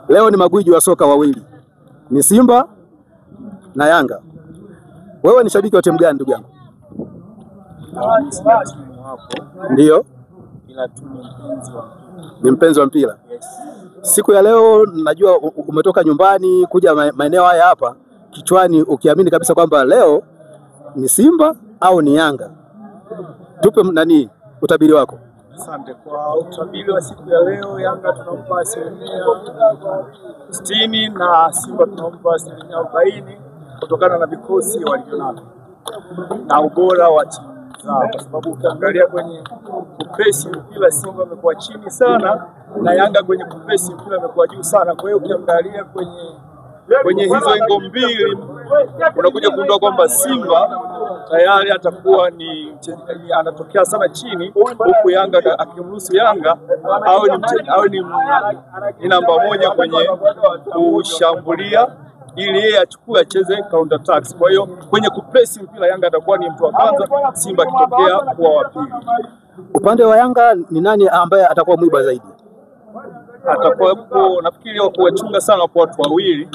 Leo ni magwiji wa soka wawili, ni Simba na Yanga. Wewe ni shabiki wa timu gani ndugu yangu? Ndio, ni mpenzi wa mpira. Siku ya leo najua umetoka nyumbani kuja maeneo haya hapa, kichwani ukiamini kabisa kwamba leo ni Simba au ni Yanga. Tupe nani utabiri wako. Asante kwa utabiri wa siku ya leo. Yanga tunampa 60% na Simba tunampa 40% kutokana na vikosi walivyonavyo na ubora wa timu zao, kwa sababu ukiangalia kwenye kupresi mpira Simba amekuwa chini sana na Yanga kwenye kupresi mpira amekuwa juu sana. Kwa hiyo ukiangalia kwenye hizo engo mbili unakuja kugundua kwamba Simba tayari atakuwa ni anatokea sana chini, huku Yanga akimruhusu Yanga awe ni namba moja kwenye kushambulia ili yeye achukue acheze counter attacks. Kwa hiyo kwenye kupresi mpira Yanga atakuwa ni mtu wa kwanza, Simba akitokea kuwa wa pili. Upande wa Yanga ni nani ambaye atakuwa mwiba zaidi? Atakuwa nafikiri wa kuwachunga sana kwa watu wawili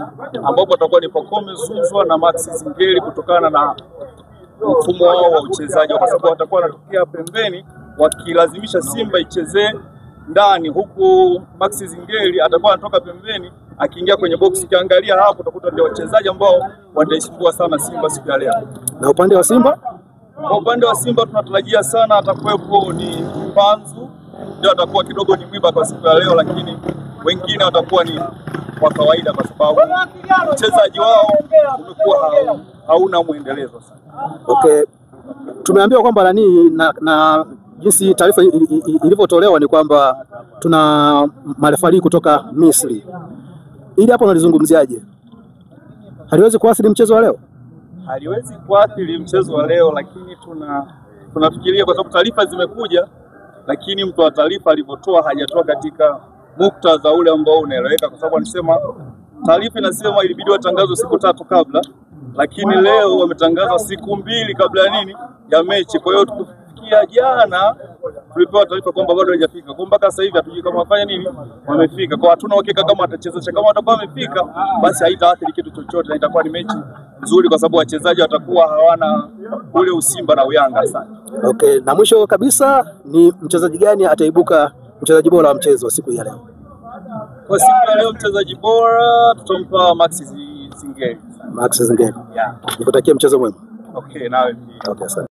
ambapo atakuwa ni Pacome Zouzoua na Max Zingeli, kutokana na mfumo wao wa uchezaji, kwa sababu watakuwa wanatokea pembeni wakilazimisha Simba ichezee ndani, huku Max Zingeli atakuwa anatoka pembeni akiingia kwenye box. Ukiangalia hapo utakuta ndio wachezaji ambao wataisumbua sana Simba siku ya leo. Na upande wa Simba? Kwa upande wa Simba tunatarajia sana atakuwepo ni Mpanzu, ndio atakuwa kidogo ni mwiba kwa siku ya leo, lakini wengine watakuwa ni kwa kawaida kwa sababu mchezaji wao umekuwa hauna muendelezo sana. Okay. Tumeambiwa kwamba nani na jinsi taarifa ilivyotolewa ni kwamba tuna marefari kutoka Misri. Ili hapo unalizungumziaje? Haliwezi kuathiri mchezo wa leo? Haliwezi kuathiri mchezo wa leo, lakini tunafikiria kwa sababu taarifa zimekuja, lakini mtu wa taarifa alivyotoa hajatoa katika muktadha ule ambao unaeleweka, kwa sababu anasema taarifa inasema ilibidi watangazwe siku 3 kabla, lakini leo wametangaza siku 2 kabla ya nini ya mechi. Kwa hiyo tukifikia jana tulipewa taarifa kwamba bado hajafika. Kwa mpaka sasa hivi hatujui kama wafanya nini, wamefika. Kwa hatuna uhakika kama watachezesha. Kama watakuwa wamefika basi haitaathiri kitu chochote na itakuwa ni mechi nzuri kwa sababu wachezaji watakuwa hawana ule usimba na uyanga sana. Okay, na mwisho kabisa ni mchezaji gani ataibuka mchezaji bora wa mchezo siku ya leo? Kwa siku ya leo mchezaji bora tutampa Max Zingeli. Max Zingeli. Yeah. Nikutakie mchezo mwema. Okay, nawe pia. Okay, asante.